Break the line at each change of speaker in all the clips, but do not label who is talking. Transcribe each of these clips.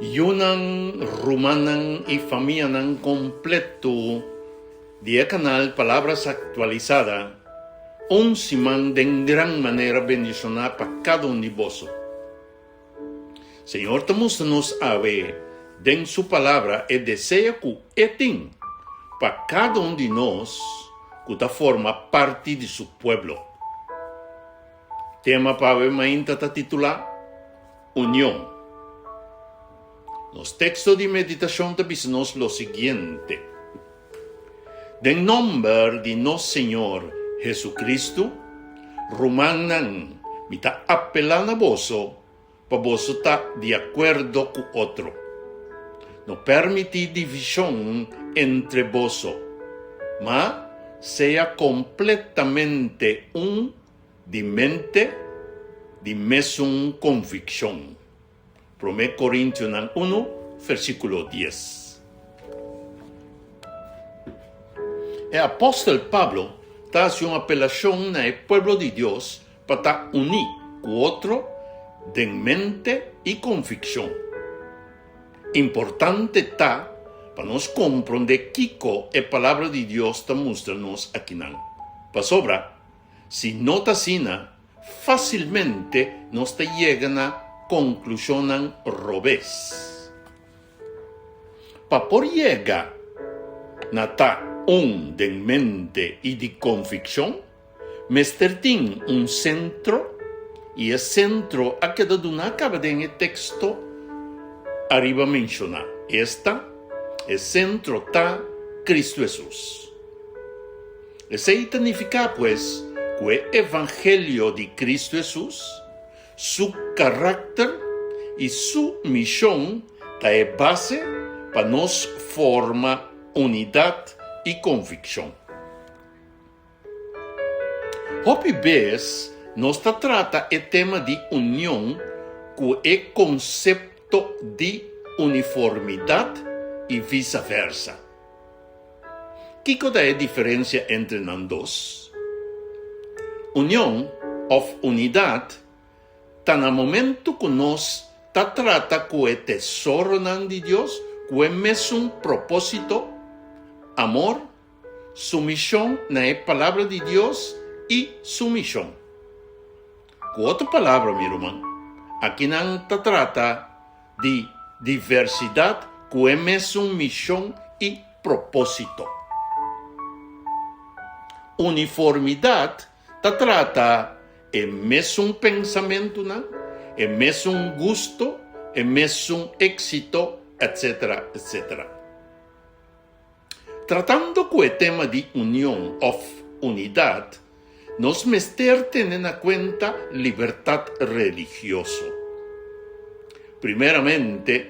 Yunan, rumannan i famianan kompleto di e kanal Palabras Actualizada, un siman den gran manera bendishoná pa kada un di boso. Señor ta mustra nos awe den Su Palabra e deseo ku E tin pa kada un di nos ku ta forma parti di Su pueblo. Tema pa awe mainta ta titulá, Union. Nos teksto di meditashon ta bisa nos lo siguiente, Den nomber di nos Señor Jesucristo, rumannan, mi ta apelá na boso pa boso ta di akuerdo ku otro. No permití divishon entre boso, ma sea kompletamente un Di mente, di mesun konvikshon. Promé Korintionan unu, versíkulo dies. E apòstel Pablo ta hasi un apelashon na e pueblo di Dios pa ta uní ku otro den mente i konvikshon. Importante ta pa nos komprondé kiko e Palabra di Dios ta mustra nos akinan. Pasobra, Si no ta asina, fásilmente nos ta yega na konklushonnan robes. Pa por yega na ta un den mente i di konvikshon, mester tin un sentro i e sentro a keda duná kaba den e teksto ariba menshoná, esta, e sentro ta Kristu Hesus. Esei ta nifiká pues ku e evangelio di Kristu Hesus, su karakter i su mishon ta e base pa nos forma unidat i konvikshon. Hopi bes nos ta trata e tema di union ku e konsepto di uniformidat i visa versa. Kiko ta e diferensia entre nan dos? Union òf unidat ta na momentu ku nos ta trata ku e tesoronan di Dios ku e mesun propósito, amor, sumishon na e Palabra di Dios i sumishon. Ku otro palabra, mi ruman, akinan ta trata di diversidat ku e mesun mishon i propósito. Uniformidat ta trata e mesun pensamentunan, e mesun gusto, e mesun éksito, etc. Etc. Tratando ku e tema di union òf unidat, nos mester tene na kuenta libertat religioso. Primeramente,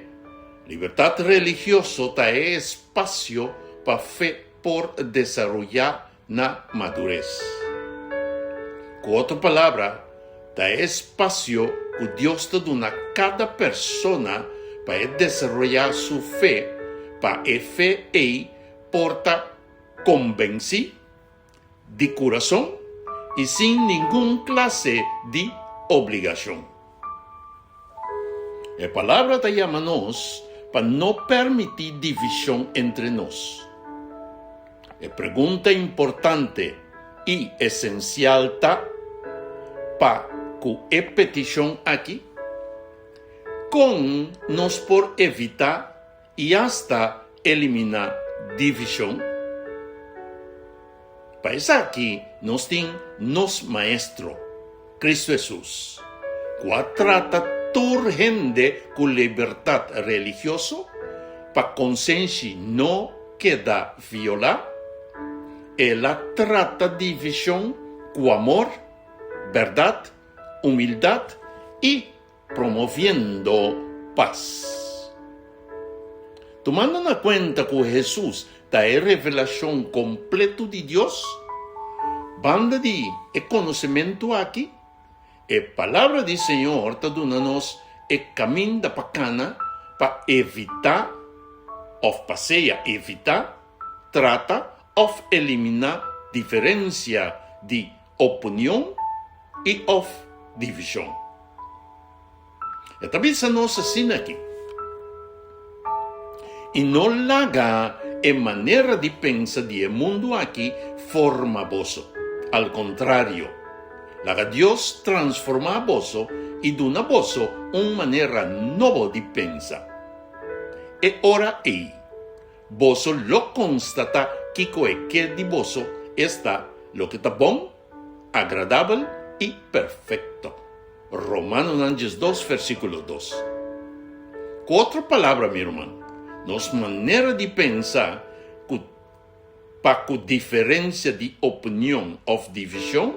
libertat religioso ta e espasio pa fe por desaroyá na madures. Ku otro palabra, ta e espasio ku Dios ta duna kada persona pa e desaroyá su fe, pa e fe ei por ta kombensí di kurason i sin ningun klase di obligashon. E Palabra ta yama nos pa no permití divishon entre nos. E pregunta importante i esensial ta, Pa ku e petishon aki, kon nos por evitá i asta eliminá divishon? Pa esaki nos tin nos Maestro, Cristo Hesus, cu a trata tur hende cu libertad religioso pa consenshi no keda viola. El a trata division cu amor, berdad, humildad y Promoviendo pas. Tumando na kuenta ku Hesus ta e revelashon kompletu di Dios, banda di e konosementu aki, e Palabra di Señor ta duna nos e kaminda pa kana pa evitá òf pa sea evitá, trata òf eliminá diferensia di opinion i òf divishon. E ta bisa nos asina aki. I no laga e manera di pensa di e mundu aki forma boso. Al kontrario, laga Dios transformá boso i duna boso un manera nobo di pensa. E ora ei, boso lo konstatá kiko e ke di boso, esta, loke ta bon, agradabel i perfekto. Romanonan 12 versíkulo 2. Ku otro palabra, mi ruman, nos manera di pensa ku pa ku diferensia di opinion òf divishon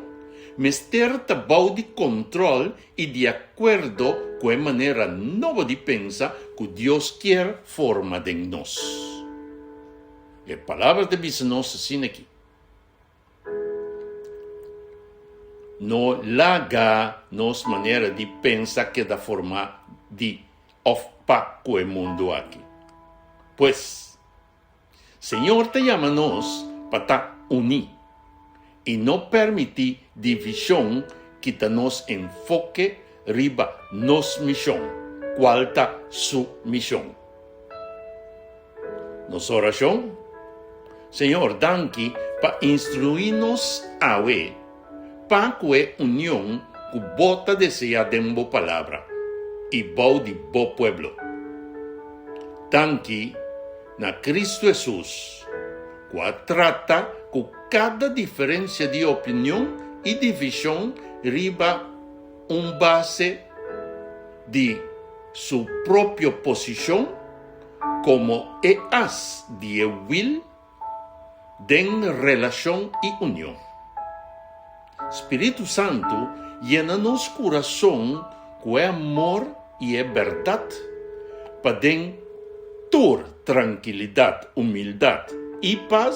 mester ta bou di kontròl i di akuerdo ku e manera nobo di pensa ku Dios kier forma den nos. E Palabra ta bisa nos asina aki. No laga nos manera di pensa keda formá di òf pa ku e mundu aki. Pues, Señor ta yama nos pa ta uní i no permití divishon kita nos enfoke riba nos mishon, kual ta Su mishon. Nos orashon, Señor, danki pa instruí nos awe pa ku e union ku Bo ta deseá den Bo Palabra i bou di Bo pueblo. Danki na Kristu Hesus ku a trata ku kada diferensia di opinion i divishon riba un base di Su propio posishon komo e as di e wil den relashon i union. Spiritu Santu yena nos kurason ku e amor i e bèrdat pa den tur trankilidat, humildat i pas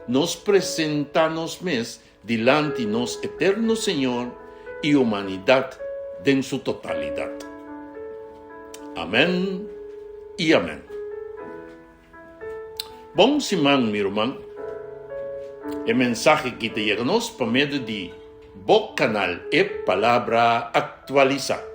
nos presentá nos mes dilanti nos Eterno Señor i humanidat den su totalidat. Amèn i amèn. Bon siman mi ruman. E mensahe ki ta yega nos pa medio di bo kanal E Palabra Aktualisá.